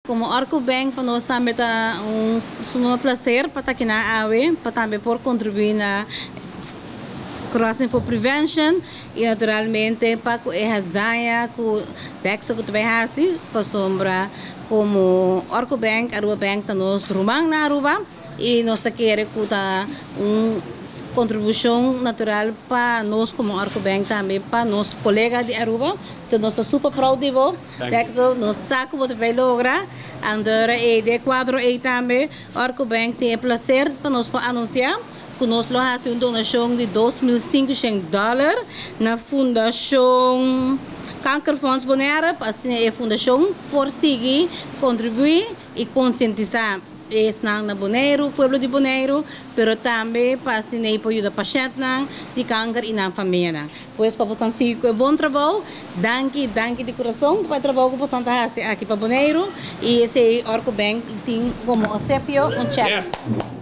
Como Orco Bank, pa nos tambe ta un sumo placer pa ta aki na awe, pa tambe por contribui na Crossing for Prevention y naturalmente pa cu e hazaña cu Dexter cu ta bay haci, pasobra como Orco Bank, Aruba Bank ta nos ruman na Aruba y nos ta kere cu ta un contribucion natural pa nos como Orco Bank, tambe pa nos colega di Aruba. So nos ta super proud di bo. Dexter, nos sa cu bo ta bay logra. Anto e den cuadro ey tambe Orco Bank tin e placer pa nos por anuncia cu nos lo haci un donacion di $2500 na Fundacion Kankerfonds Bonaire, pa asina e fundacion por sigui contribui y concientisa esnan na Boneiru, pueblo di Boneiru, pero tambe pa asina por yuda pashentnan di kanker y nan famianan. Pues pa boso sigui cu e bon trabou, danki, danki di curason pa e trabou cu boso ta haci aki pa Boneiru y esey Orco Bank tin como obsequio un check. Yes.